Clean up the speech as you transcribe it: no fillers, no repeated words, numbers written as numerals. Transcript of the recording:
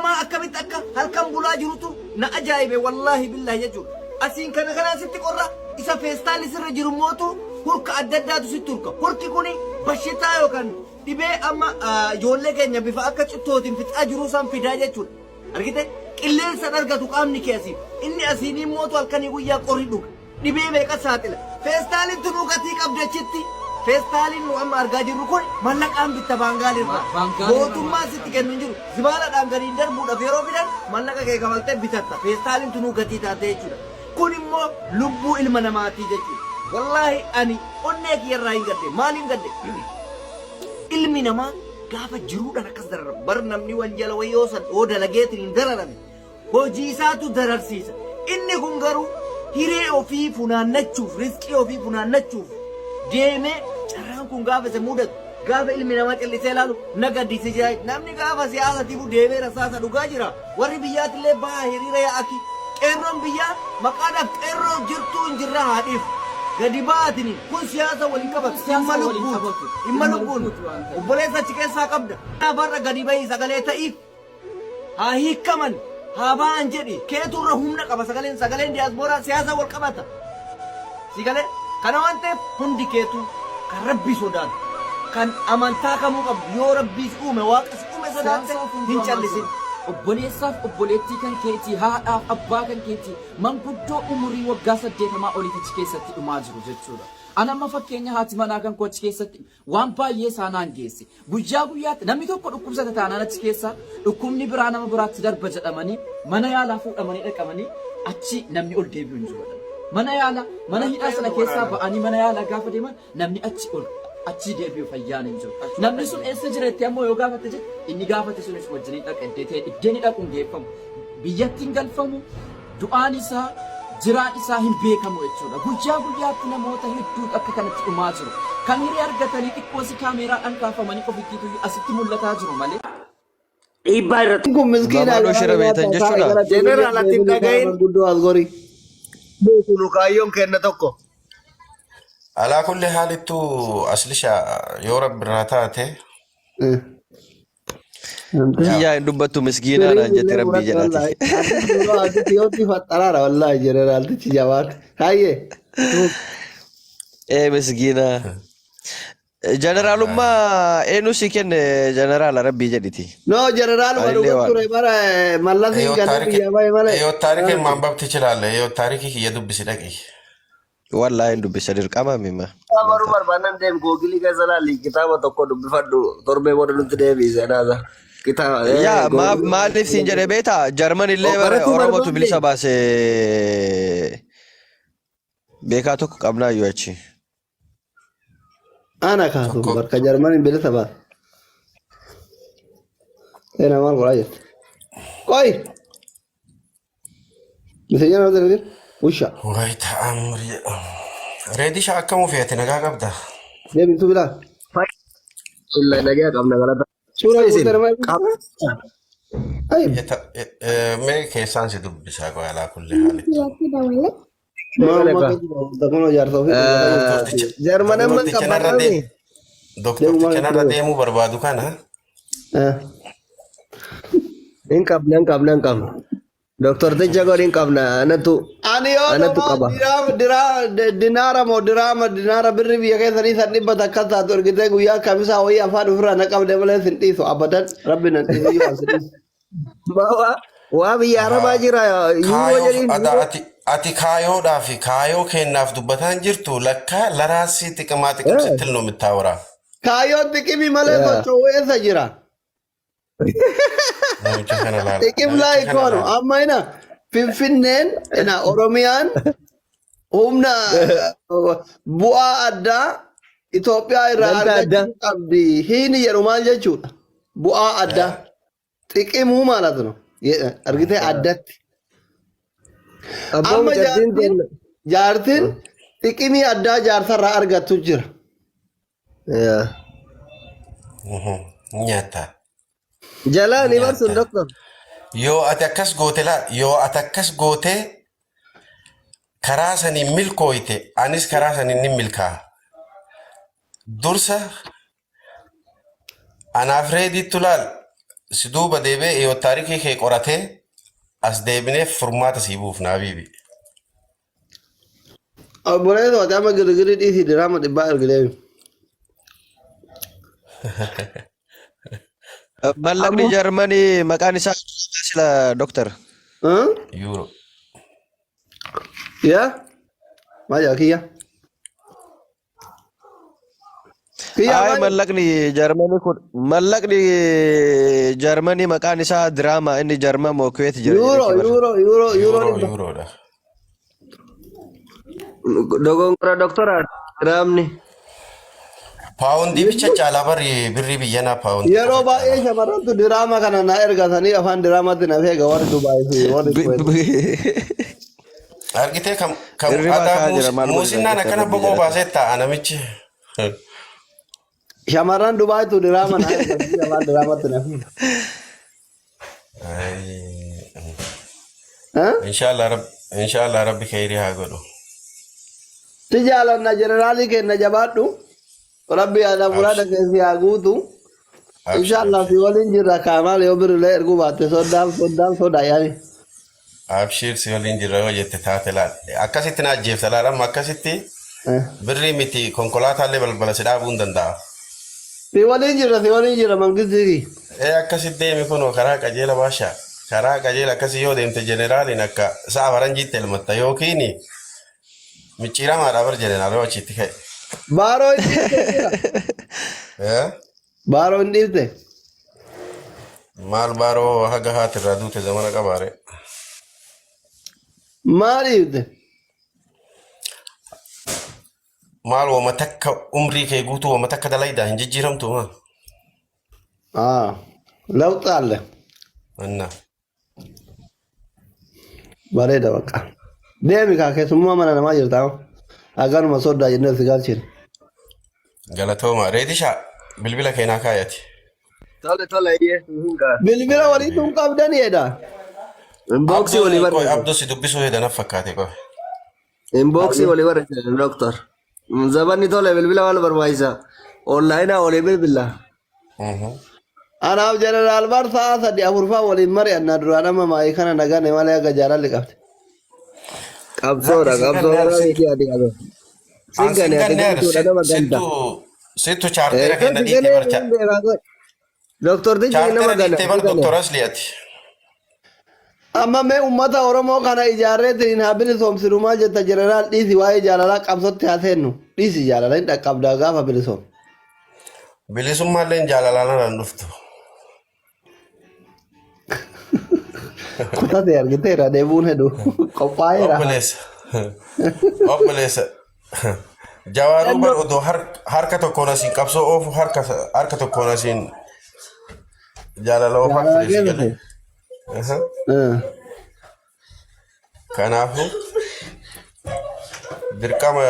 namaa akkamitti akka halkan bulaa jirutu na ajaa'ibe wallaahi billaahi jechuudha. Asiin kana kanaan sitti qorra isa feestaalli sirra jiru mootu hurka adda addaatu sitti hurka. Hurki kuni bashitaa yookaan dhibee amma ijoollee keenya bifa akka cittootiin fixaa jiruu san fidaa jechuudha. Argite? Qilleensa hin argatu qaamni kee asiin. Inni asiinii mootu halkanii guyyaa qorri dhuga. Dhibee meeqa saaxila. Feestaaliin tunuu gatii qabdi achitti. Feestaaliin nu amma argaa jirru kun mallaqaan bitta Baangaal irraa. Baangaal irraa. Mootummaan sitti kennu hin jiru. Zibaaladhaan gadiin darbuudhaaf yeroo fidan mallaqa kee kafaltee bitatta. Feestaaliin tunuu gatii taatee jechuudha. Kun immoo lubbuu ilma namaatii jechuudha. Wallaahi ani onnee kiyya irraa hin gadde. Maaliin gadde? Ilmi namaa gaafa jiruudhaan akkas dararama. Bar namni wanjala wayii yoo san yoo dalageetiin hin dararame hojii isaatu dararsiisa. Inni kun garuu hiree ofii funaannachuuf, rizqii ofii funaannachuuf deemee carraan kun gaafa isa mudatu gaafa ilmi namaa callisee ilaalu na gaddisiisa jira. Namni gaafa siyaasa tifu deemee rasaasa dhugaa jira. Warri biyyaatillee bahaa hiriira yaa'aki. Qeerroon biyyaa maqaadhaaf qeerroo jirtuu hin jirra haa dhiifu. Gadi ba'aatini kun siyaasa waliin qabatu. Siyaasa Dhimma waliin lubbuuti. qabatu. Dhimma Dhimma lubbuun. lubbuuti waan ta'eef. Obboleessa achi keessaa qabda. Kanaaf har'a gadi bahii sagalee ta'iif. Haa hiikkaman, haa ba'an jedhi. Keetu irra humna qaba sagaleen. Sagaleen diyaaspooraa siyaasa wal qabata. Si galee? Kana waan ta'eef hundi keetu kan Rabbi sodaatu, kan amantaa kamuu qabdu yoo Rabbii si uume, Waaqa si uume sodaatte Siyaasaa hin fuuldura maal callisin. jira? Obboleessaaf obboleettii kan keetii, haadhaaf abbaa kan keetii, manguddoo umurii waggaa saddeetamaa oliit achi keessatti dhumaa jiru jechuudha. An amma fakkeenya haati manaa kan koo achi keessatti Waan baay'ee isaa naan geesse. Guyyaa guyyaatti namni tokko dhukkubsata taanaan achi keessa dhukkubni biraa nama biraatti darba jedhamanii mana yaalaa fuudhamanii dhaqamanii achi namni ol deebi'u hin jiru jedhama. Mana yaalaa mana hidhaa sana keessaa ba'anii mana yaalaa gaafa deeman namni achi ol achii deebi'u fayyaan hin jiru. Namni sun eessa jira jettee ammoo yoo gaafatte jette inni gaafate sunis wajjiniin dhaqa iddee ta'e iddee inni dhaqu hin geeffamu. Biyyatti hin galfamu. Du'aan isaa jiraan isaa hin beekamu jechuudha. Guyyaa guyyaatti namoota hedduutu akka kanatti dhumaa jiru. Kan hiree argatanii xiqqoosi kaameeraadhaan kaafamanii ofittiitu asitti mul'ataa jiru malee. Dhiibbaa irratti Kun miskiina Lamaanuu garaa shira beektan nyaata isaa jechuudha. gara Jeneraal ati hin deebiin isaa dhagahin. manguddoo as gori. Beeknu kaayyoon kenna tokko. Alaa kulli haalittuu aslisha yoo rabbi irraa taate Kiyyaa hin dubbattu miskiinaa naan jette rabbii jedhaati. Asitti faxxaraara wallaahi jeneraaltichi jabaate. Hayyee. Ee miskiinaa. Jeneraalummaa eenyu si kenne jeneraala rabbii jedhiti. No jeneraaluma Anillee dhuga waan. ture bara mallasiin ganna biyya bahe malee. Yoo taarikii maanbab tichilaalle yoo taarikii kiyya dubbisi dhaqi. Wallaahi hin dubbisa dirqama mima. Baruu barbaadan deem googilii keessa laali kitaaba tokko dubbifadhu torbee booda nutti deebi'i seenaasa. Kitaaba. Yaa maaf maaliif siin jedhe beektaa Jarman illee bara Baratuu Oromootu barbaadde. bilisa baase beekaa tokko qabnaa iyyuu achi. Ana kaasu Tokko. barka Jarmaniin bilisa baase. Seenaa maal godhaa jirti? Qoy! Miseenyaa nama dargin? Usha. Wayi ta'amri. Reedisha akkamuu feete nagaa qabda? Deebiin bilaa. Illa nagaa qabna galata. Suuraa Isin guutuu nama Ay, Mee keessaan si dubbisaa qoy alaa kulli haalitti. maal maal jaarsa ofii. Doktorticha Jarman amma doktorticha narra qabbatame. deemu doktorticha narra deemuu barbaadu kana Hin qabna hin qabna hin qabna. Doktorticha godhi hin qabna anatu Ani yoo anatu namaa qaba. dinaara moo diraama dinaara birri biyya keessanii san dhibba takka taatu ergitee guyyaa kamisaa wayii afaan ofirraa na qabde malee sin dhiisu abadan rabbi nan dhiisu yoo sin dhiisu. Waa waa biyya arabaa jira yuuroo kaayoo jedhiin ada ati ati kaayoodhaa fi kaayoo kennaaf dubbataan jirtu lakkaa laraasii xiqimaa xiqim sittil nu mittaawara. Kaayyoon xiqimii malee Yaa. socho'uu eessa jira? Namicha kana laala. Xiqim Namicha laa kana ikoonu laala. amma ina Finfinneen ina Oromiyaan humna bu'aa addaa Itoophiyaa irraa Dantaa addaa. argachuu qabdi. Hiini jedhu maal jechuudha? Bu'aa addaa. Xiqimuu ማለት ነው argitee addatti. Abbaa Amma mucattiin jaartiin teenna. jaartiin xiqimii addaa jaarsarraa argattu jira. Yaa. Nyaata. Jalaa ni barsun Nyaata. doktor. Yoo ati akkas goote laa yoo ati akkas goote karaa saniin milkooyte anis karaa saniin ni milkaa'a. Dursa anaaf reediittu laal Si duuba deebi'ee yoo taarikii kee qoratee as deebinee furmaata sii buufna habiibi. Obboleessa ati amma girgirii dhiisii diraama dhibbaa ergideemi. Mallaqni Ammoo Jarmanii maqaan isaa sila doktar. Yuuro. Yaa maal jaa kiyya? Kiyya Ay maal? mallaqni Jarmanii kun mallaqni Jarmanii maqaan isaa diraamaa inni Jarman moo Kuweet jira Yuuro jedheeti bara. yuuro yuuro yuuro Yuuroo dhibba. yuuroodha. Dogongora doktora diraamni. Paawundii bicha caalaa barri birrii biyyanaa paawundii Yeroo qofa baay'ee caalaa. shamarrantu diraama kana na ergatanii afaan diraamatti na feega warri Dubaay fi warri Kuweet. Argitee kam kam Hirribaa adaa ka'aa jira maal godhe muusinnaan doktar akkana Rabbii boqoo jedhati. baasee taa'a namichi. Shamarran Dubaaytu diraama na ergatanii afaan diraamatti na feega. Inshaallah rabbi inshaallah rabbi kheyrii haa godhu. Si jaalanna jeneraalii keenya jabaadhu. Rabbi yaada muraada Abshir keessi haa guutu. abshir Inshallah si abshir. waliin jirra kaamaal yoo birillee erguu baatte soddaan soddaan soda yaani. Abshir si waliin jirra yoo jette taate laal. Akkasitti na ajjeefta laal amma akkasitti birrii miti konkolaataallee balbala si dhaabuu hin danda'a. Si waliin jirra si waliin jirra mangistii. Ee akkasitti deemi kunoo karaa qajeela baashaa. Karaa qajeela akkasii yoo deemte jeneraaliin akka sa'a faranjiitti elmatta yookiin micciiramaadha bar jeneraal yoo achitti ka'e. Baaroo hin dhiifte jira. Eh? Baaroo hin dhiifte. Maal baaroo haga haati irraa duute zamana qabaare. Maal dhiifte? Maal wama takka umrii kee guutuu wama takka dalaydaa hin jijjiiramtu maa? Ah, lawxa alle. Anna. Bareeda bakka. Deemi kaa keessummaa mana namaa jirta. Aganuma soddaa jennee si galchine. Galatooma. Reedishaa bilbila keenaa kaayati. Tole tole iyyee. Bilbila walii tun qabdani jedha. Inboxii walii Abduu qoy barreessa. abduu si dubbisuu hedan fakkaate qoy. Inboxii walii barreessa doktor. Zabanni tole bilbila wal barbaachisa. Onlaayinaa walii bilbila. Anaaf jeneraal bar sa'a sadi afurfaa waliin mari'annaa duraan amma maayii kana nagane malee akka jaalalli qabde. Qabsoodha Lakki si qabsoo ganneer karaa si miti ati qabee. Si an sin gane ati ganneer gantuudha nama ganta. sittu sittu chaartera Eessa kenna si dhiite ganee bar hin beekaa godhe. Doktor Tijji nama chaartera gana dhiite si bar gane. doktor Asli ati. Amma mee uummata Oromoo kana ijaarreetiin haa bilisoomsinu maal jetta jeneraal dhiisi waa'ee jaalalaa qabsootti haa seennu dhiisi jaalala hin dhaqqabdaa gaafa bilisoom. Bilisummaalleen jaalalaan alaan dhuftu. Kutate argiteera deebuun hedu qophaa'eera. Obboleessa. Obboleessa. Jawaaruu bar odoo harka tokkoon asiin qabsoo oofu harka harka tokkoon asiin jaalala oofaa Jaalala ture si keessa galee. Aha. ta'e. Kanaafuu dirqama